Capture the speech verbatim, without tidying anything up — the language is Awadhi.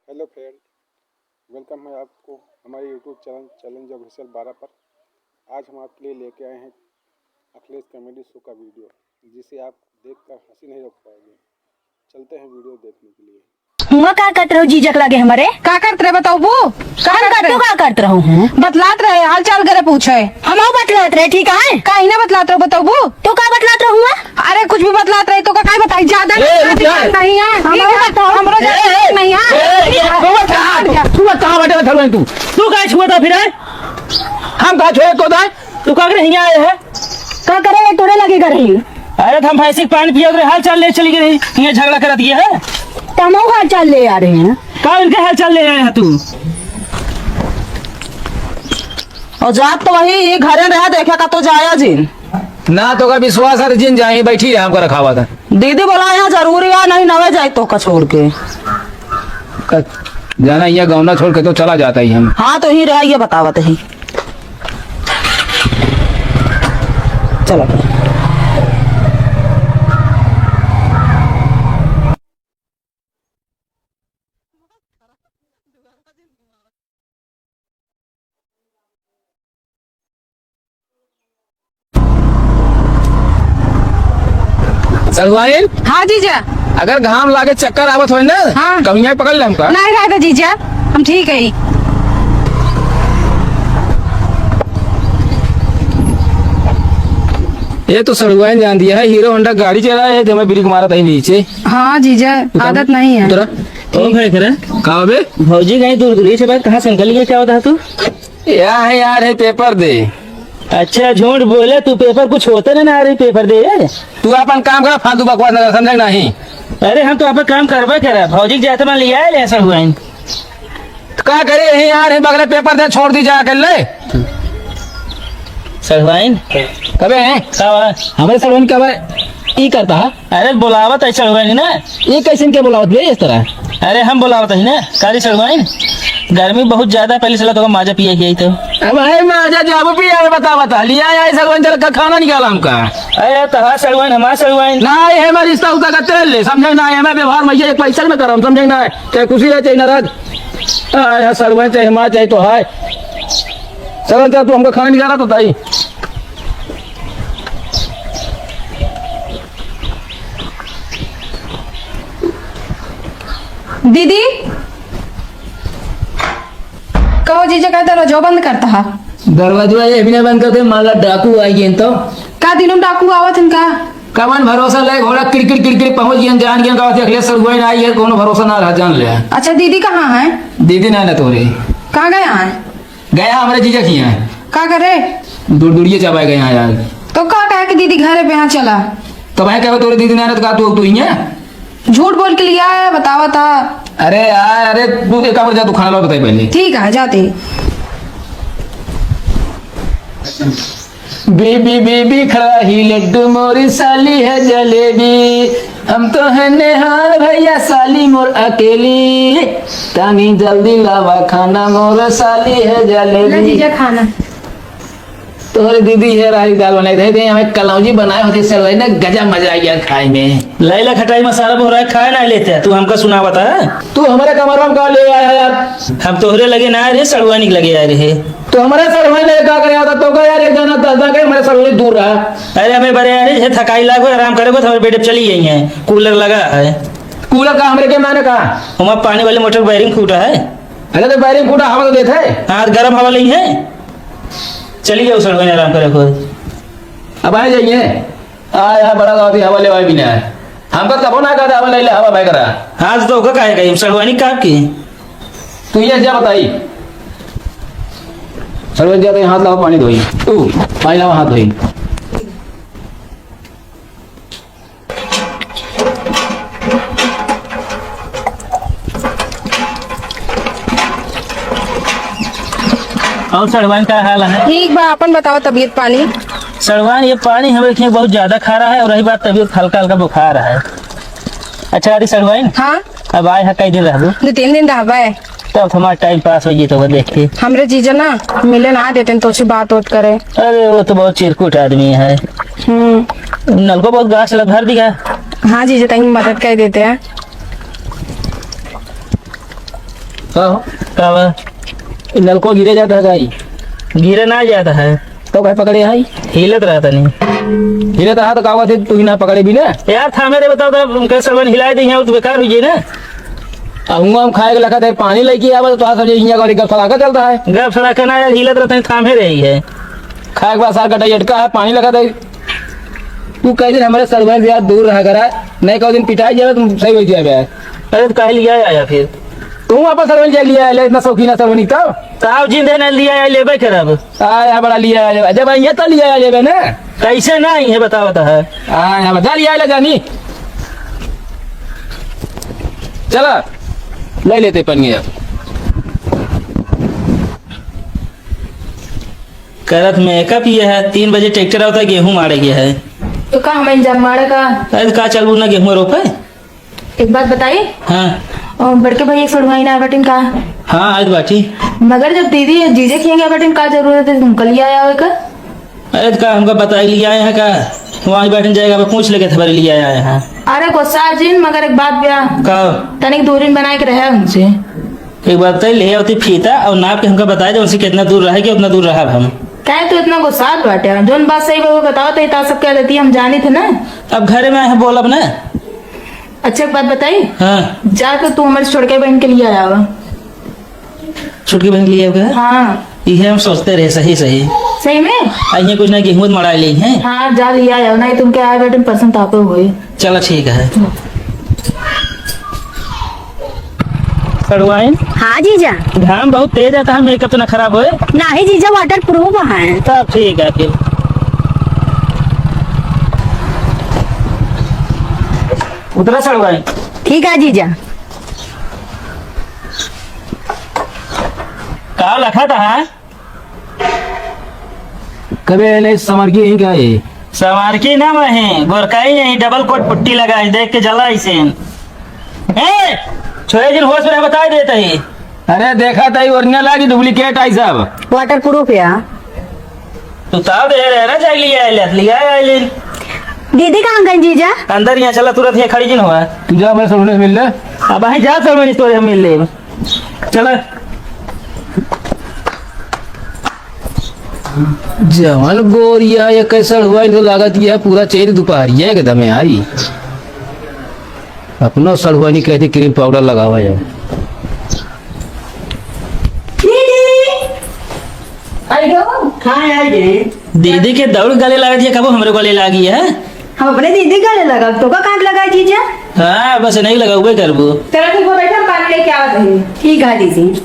Hello friend, welcome है आपको हमारे YouTube channel Challenge Official बारह पर। आज हम आपके लिए लेके आए हैं अखिलेश comedy show का video, जिसे आप देखकर हंसी नहीं रोक पाएंगे। चलते हैं video देखने के लिए। हुआ का करत रहो जीजा के लगे हमरे? का करत रहे बताउबू? का हम करत रहे? का करत रहो हूँ? बतलात रहे, हाल चाल करे पूछे। हमहू बतलात रहे, ठीक है? काहे ना बतलात रहो बताउबू? तो का बतलात रहो हुआ? अरे कुछ भी बतलात रहे तो का काहे बताई? ज्यादा ए, रुक जा। नहीं है। हमरो बताओ। हमरो ज्यादा ए, ए, नहीं है। ए, ए, तू बता, तू बता, बेटा, बता तू। तू काहे छुआ था फिर, हैं? हम का छुए तो दाए? तू का करे हियाँ आए है? का करे, ये तोरे लगे कर रही। अरे, तो हम भैंसी के पानी पिया करे हाल चाल ले चली गई, ये झगड़ा करत ये है। तो हम हाल चाल ले आ रहे हैं। का इनके हाल चाल ले आए है तू? और जात तो वही, ये घरे रहा, देखे का तो जाया जिन। ना तो का विश्वास है तो जिन जाए, बैठी रहे, हमको रखावा था। दीदी बोला यहाँ जरूरी है, नहीं नवे जाए तो का छोड़ के। का जाना, यहाँ गौना छोड़ के तो चला जाता ही हम। हाँ, तो ही रहा, ये बतावत ही। चलो। सड़ुआइन? हाँ जीजा। अगर घाम लागे चक्कर आवत होए ना, हाँ। कहिया पकड़ ले हमका। नहीं रहता जीजा, हम ठीक है। ये तो सड़ुआइन जान दिया है, हीरो होंडा गाड़ी चला है, जब मैं ब्रेक मारा था ही नीचे। हाँ जीजा, उतर, आदत नहीं है। उतरा। ओ भाई, करे? का बे? भौजी कहीं दूर दूर से बात कहाँ से निकल गई, क्या होता है तू? या है यार, है पेपर दे। अच्छा, झूठ बोले तू, पेपर कुछ होता ना, ना रही पेपर दे। तू अपन काम कर, फालतू बकवास ना कर, समझे नहीं? अरे, हम तो अपन काम करबे करे, भौजी के जाते मन लिया ले सड़ुआइन। तो का करे यही यार, है बगले पेपर दे, छोड़ दी जा कर ले। सड़ुआइन? कबे है? का बा? हमारे सड़ुआइन कबे ई करता है? अरे बोलावत है सड़ुआइन ना। ये कैसे इनके बोलावत बे इस तरह? अरे हम बोलावत है ना, काली सड़ुआइन। गर्मी बहुत ज्यादा, पहले चला तो माजा पिए गई तो। अब है माजा जाबो पिए, बता बता। लिया है सड़ुआइन, चल का खाना निकाला हमका। अरे तहा सड़ुआइन, हमार सड़ुआइन। ना है मैं रिश्ता उता का तेल ले, समझे ना है, मैं व्यवहार में ये एक पैसा में करम, समझे ना है। चाहे खुशी रहे, चाहे नाराज। आया सड़ुआइन, चाहे हमार, चाहे तो है। चल चल, तू हमका खाना निकाला तो ताई। दीदी, कहो जीजा का दरवाजो बंद करता है। दरवाजवा ये भी नहीं बंद करते, मान ला डाकू आई गए तो। का दिनों डाकू आवत हैं का? कवन भरोसा ले, घोड़ा किड़किड़ किड़किड़ पहुंच गए, जान गए का अखिलेश सड़ुआइन आई है, कोनो भरोसा ना रहा, जान ले। अच्छा, दीदी कहाँ है? दीदी ना, ना तोरे। कहाँ गया है? गया हमरे जीजा के यहाँ। का करे? दूर दूरिये चबाए गया यार। तो का कहे कि दीदी घरे पे यहाँ चला? तो भाई कहे तोरे दीदी ना, ना तो का तू, तू ही है? झूठ बोल के लिया है, बतावा था। अरे यार, अरे तू एक बार जा, तू खाना ला बताई पहले। ठीक है, जाते ही। बीबी बीबी खड़ा ही लड्डू, मोरी साली है जलेबी। हम तो है नेहाल भैया, साली मोर अकेली। तानी जल्दी लावा खाना, मोर साली है ले जलेबी। जीजा खाना। तोहरे दीदी है राई दाल बनाई रहे थे, हमें कलौजी बनाए होते सर, वही ना गजब मजा आ गया खाए में। लैला खटाई मसाला बोरा खाए ना लेते, तू हमका सुनावत है। तू हमारे कमरा में का ले आया यार? हम तोहरे लगे ना रहे, सड़ुआइन के लगे आए रहे। तो हमारे सड़ुआइन लगे का करे आता तो का यार, एक जना दस जना के हमारे सड़ुआइन दूर रहा। अरे हमें बड़े यार, ये थकाई लागो, आराम करेगो तो हमारे बेड पे चली गई हैं, कूलर लगा है। कूलर का हमरे के माने का? हमारे पानी वाली मोटर का bearing फूटा है। अरे तो bearing फूटा, हवा तो देता है। हाँ, तो गर्म हवा नहीं है, चली जाओ सड़ुआइन आराम करे खुद। अब आ जाइए। आ, यहाँ बड़ा गाँव भी हवा लेवाई भी ना है। हमका कबो ना कहता हवा ले ले, हवा भाई करा। हाँ, तो ओका काहे कही? सड़ुआइन का की? तू ये जा बताई। सड़ुआइन जा तो हाथ लावा, पानी धोई। तू, पानी लावा, हाथ धोई। और सड़ुआइन का हाल है? ठीक बा, अपन बताओ तबीयत पानी। सड़ुआइन, ये पानी हमरे खियाँ बहुत ज्यादा खारा है और रही बात तबीयत, हल्का हल्का बुखार है। अच्छा, अरे सड़ुआइन। हाँ? अब आए है, कई दिन रहबू? दो तीन दिन रहबे। तब हमारा time pass हो जाए तो वो देख के। हमरे जीजा ना मिले ना देते हैं, तो से बात होत करे। अरे वो तो बहुत चिरकुट आदमी है। हम्म। नलको बहुत गाछ लग भर दिया। हाँ जीजा, तनी मदद कर देते हैं। का हो? का बा? ई नलको गिरे जात है का ई? गिरे ना जात है। तो काहे पकड़े है? हिलत रहत नहीं। हिलत रहा तो का हुआ थे, तू ही ना पकड़े भी ना? यार, थामे रे, बताओ तो, उनके सबन हिलाए दे, यहाँ तो बेकार हुई है ना। अब हुआ हम खाए के लखा थे, पानी लेके आवा तो तोहार सब हियाँ का गप सड़ाका चलता है। गप सड़ाका ना यार, हिलत रहत नहीं, थामे रही है। खाए के बाद सार कटाई अटका है, पानी लखा थे। तू कह दिन हमारे सरवन से यार दूर रहा करा, नहीं कहो दिन पिटाई जावे, तुम सही हो जावे। अरे तो काहे लिया आया फिर? तू वापस सरवन जा लिया आया, इतना शौकीन है सरवन का। ताव जिंदे ना लिया आया, लेबे करब। आ, यहाँ बड़ा लिया आया, जब यहाँ तो लिया आया लेबे ना। कैसे ना आई है बताओ तो है। आ, यहाँ बड़ा लिया आया जानी। चला, ले लेते पनिया। करत मेकअप ये है, तीन बजे ट्रैक्टर आवता, गेहूं मारे गया है। तो का हम इंजाम मारे का? अरे का चलबू ना गेहूं रोपे? एक बात बताई। हाँ। और बड़के भैया एक सड़ुआइन आए बटिन का? हाँ, आए बाटी। मगर जब दीदी जीजे खिया गया बटिन, का जरूरत है तुमको लिया आवे का? अरे तो का हमका बताई लिया आए हैं का? वहाँ बैठन जाएगा, पूछ लेके थबरे लिया आए हैं। अरे गुस्सा जिन, मगर एक बात बया। का? तनिक दूरिन बनाए के रहे उनसे। एक बात बताई, ले आवती फीता और नाप के हमका बताई दे, उनसे कितना दूर रहे के उतना दूर रहा हम। काहे तू इतना गुस्सात बाटे? जौन बात सही बा, वो बताओ तो, इतना सब कह देती, हम जानी थे ना। अब घरे में आए हैं, बोलब ना। अच्छा, एक बात बताई। हाँ। जा तो तू हमारे छोटके बहन के लिए आया हुआ। छोटकी बहन के लिए आया हुआ? हाँ। इहे हम सोचते रहे, सही, सही। सही में? आ, इहे कुछ ना गेहूं मड़ा ले हैं। हाँ, जा लिया आया, नहीं तुमके आए बैठे पसंद आते हुए। चला ठीक है। सड़ुआइन? हाँ जीजा। घाम बहुत तेज आता है, मेकअप तो ना खराब होए? नाही जीजा, वाटर प्रूफ है। तब ठीक है फिर। उतरा सड़ुआइन। ठीक है जीजा। का लखा था, हाँ? कबे नहीं समर की यहीं का है? समर की ना वहीं, गोरकाई यहीं डबल कोट पुट्टी लगा है, देख के जला इसे। ए, छोरे जिन होश में बता देते ही। अरे देखा तो ये ओरिजिनल आ कि डुप्लीकेट आई सब? वाटर प्रूफ है। तू ताव दे रहे ना, जाए लिया आइले, लिया आइले। दीदी कहाँ गई जीजा? अंदर यहाँ चला, तुरंत यहाँ खड़ी जिन हुआ। तू जा, मैं सलोनी से मिल ले। अब आई जा, सलोनी से तो हम मिल ले। चला। जवन गोरिया ये कैसा हुआ, इनको लागत ये पूरा चेत दोपहरिया एकदम आई। अपनो सड़ुआइन कहती क्रीम पाउडर लगावा है। दीदी! आई गो? हाँ, आई गई। दीदी के दौड़ गले लागत है, कबो हमरे गले लागी है। हम अपने दीदी गले लगा, तो का काट लगा जीजा? हाँ, बस नहीं लगा, उबे करबो। चलो ठीक हो, बैठा, हम पानी लेके आवत हई। ठीक है दीदी।